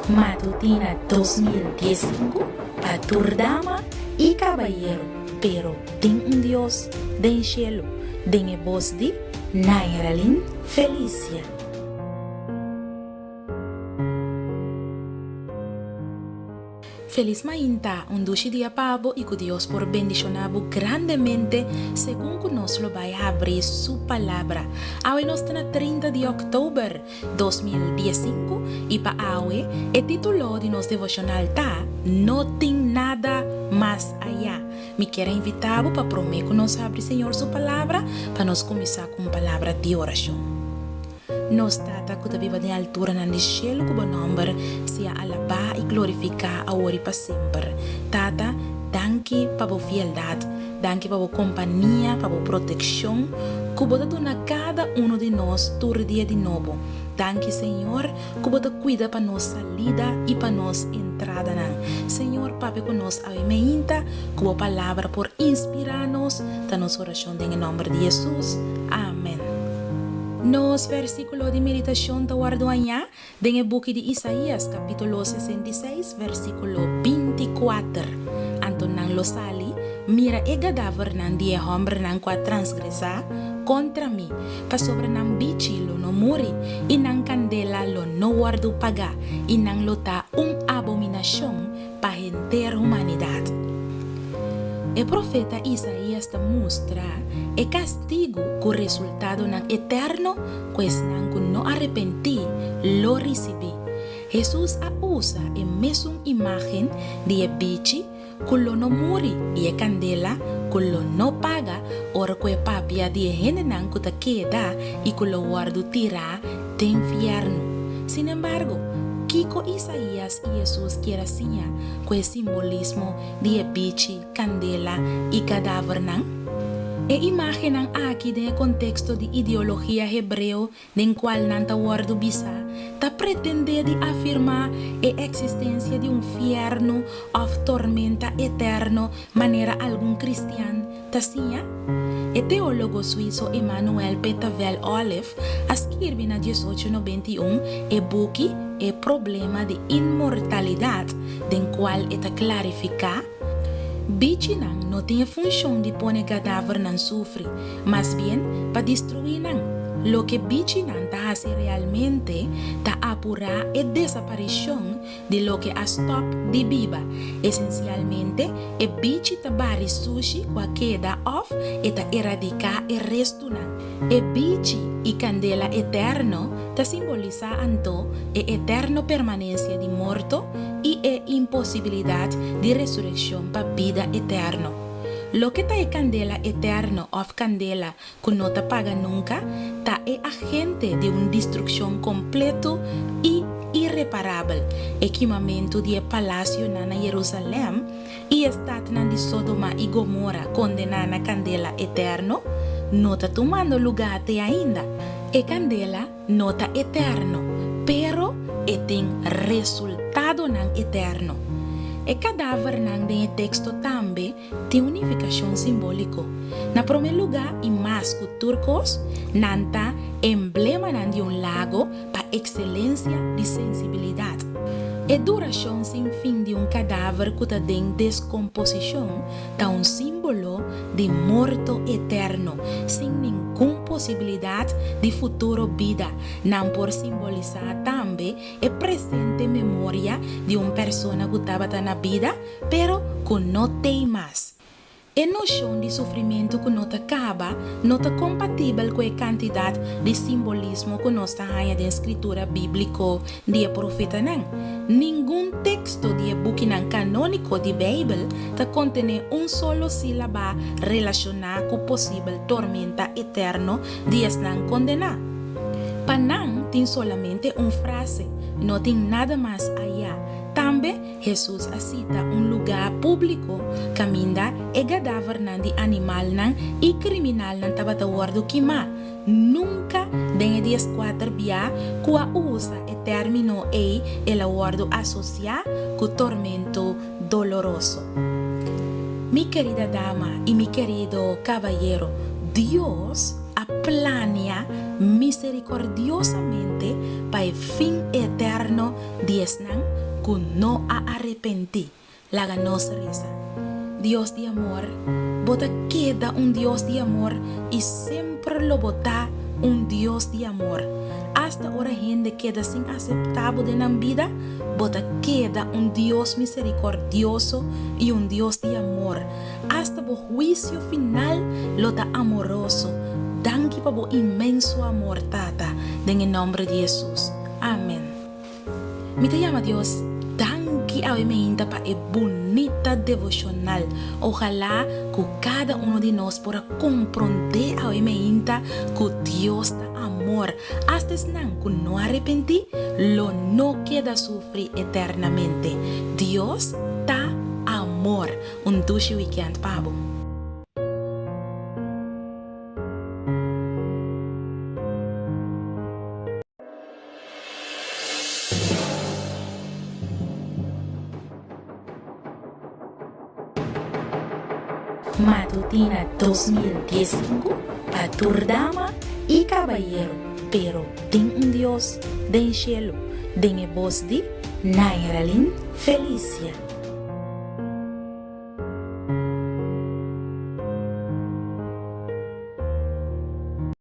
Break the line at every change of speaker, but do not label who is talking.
Matutina 2015 pa tur dama y cabayero, pero tin un Dios den cielo, den e bos di Nairalyn Felicia. Felis mainta, un dushi dia pa bo y cu Dios por bendiciona bo grandemente segun cu nos lo bay habri Su Palabra. Awe nos ta na 30 di October 2015 y pa awe e titulo di nos devocional ta No tin nada mas aya. Mi kier a invita bo pa prome cu nos habri Señor Su Palabra pa nos cuminsa cu un palabra di oracion. Nos Tata ku ta biba den alturanan di shelu ku bo nòmber sea alabá i glorifiká awor i pa semper. Tata, danki pa bo fieldat, danki pa bo kompania, pa bo protekshon ku bo ta duna kada unu di nos tur dia di nobo. Danki, Señor, ku bo ta kuida pa nos salida i pa nos entradanan. Señor, papia ku nos awe meinta, ku bo palabra por inspirá nos, ta nos orashon den e nòmber di Hesus. Amen. Nos versíkulo di meditashon ta wòrdu hañá den e buki di Isaías, kapítulo 66, versíkulo 24. Anto nan lo sali mira e gadavernan di e hòmbernan ku a transgresá kontra mi, pasobra nan bichi lo no muri i nan kandela lo no wòrdu pagá, i nan lo ta un abominashon pa henter humanidat. E profeta Isaías ta mustra e kastigu ku resultadonan eterno ku esnan ku no arepentí lo risibí. Hesus a usa e mesun imágen di e bichi ku lo no muri i e kandela ku lo no paga ora ku e papia di e hendenan ku ta keda i ku lo wòrdu tirá den fièrnu. Sinembargo, kiko Isaías i Hesus kier a siña ku e simbolismo di e bichi, kandela i kadavernan? E imágennan aki den e konteksto di ideologia hebreo den kual nan ta wòrdu bisá, ta pretendé di afirmá e eksistensia di un fièrnu òf tormenta eterno manera algun kristian ta siña? E teólogo suiso Emmanuel Petavel Olif a skirbi na 1891 e buki E Problema di Inmortalidat, den kual e ta klarifiká, Bichinan no tin e funshon di pone gadavernan sufri, mas bien pa destruí nan. Loke bichinan ta hasi realmente ta apurá e desaparishon di loke a stòp di biba. Esensialmente, e bichi ta bari sushi ku a keda òf e ta eradiká e restunan. E bichi i kandela eterno ta simbolisá anto e eterno permanensia di morto i e imposibilidat di resurekshon pa bida eterno. Loke ta e kandela eterno òf kandela ku no ta paga nunka, ta e agente di un destrukshon kompleto i ireparabel, e kimamentu di e palasionan na Yerusalèm i e statnan di Sodoma i Gomora kondená na kandela eterno, no ta tumando lugá te ainda. E kandela no ta eterno, pero e tin resultadonan eterno. E kadavernan den e teksto tambe Tin un nifikashon simbóliko. Na promé lugá i mas ku tur kos, nan ta emblemanan di un lago pa ekselensia di sensibilidat. E durashon sin fin di un kadaver ku ta den deskomposishon ta un símbolo di morto eterno, sin ningun posibilidat di futuro bida. Nan por simbolisá tambe e presente memoria di un persona ku tabata na bida pero ku no tei mas. E noshon di sufrimentu ku no ta kaba no ta kompatibel ku e kantidat di simbolismo ku nos ta haña den skritura bíbliko di e profetanan. Ningun teksto di e bukinan kanóniko di Beibel ta kontené un solo sílaba relashoná ku posibel tormenta eterno di esnan kondená. Pa nan tin solamente un frase, no tin nada mas ayá. Tambe Hesus a sita un lugá públiko kaminda e gadavernan di animalnan i kriminalnan tabata wòrdu kimá. Nunka den e dieskuater bia ku a usa e término ei el a wòrdu asosiá ku tormento doloroso. Mi kerida dama i mi kerido kabayero, Dios a plania miserikordiosamente pa e fin eterno di esnan. ku no a arepentí. Laga nos resa. Dios di amor, Bo ta keda un Dios di amor i semper lo Bo ta un Dios di amor. Asta ora hende keda sin aseptá Bo den nan bida, Bo ta keda un Dios miserikordioso i un Dios di amor. Asta Bo huisio final lo ta amoroso. Danki pa Bo inmenso amor, Tata, den e nòmber di Hesus. Amen. Mi ta yama Dios danki awe meinta pa e bunita devoshonal. Ojalá ku kada uno di nos por a komprondé awe meinta ku Dios ta amor. Asta esnan ku no a repentí lo no keda sufri eternamente. Dios ta amor. Un dushi wikènt pa bo. Matutina 2015 pa tur dama y cabayero, pero tin un Dios den cielo, den e bos di Nairalyn Felicia.